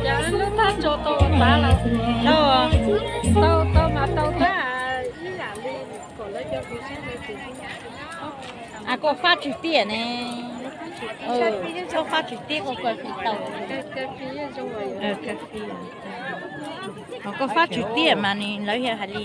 Cas lub thaj tso tau tas los tau, tau tau mas tau tab ib yam li kom lawv cov hluas siab li. Koj fab tswg tiaj ne, koj fab tswg tiaj koj kaw fis tau. Koj fab tswg tiaj mas nws lawv yog hais li.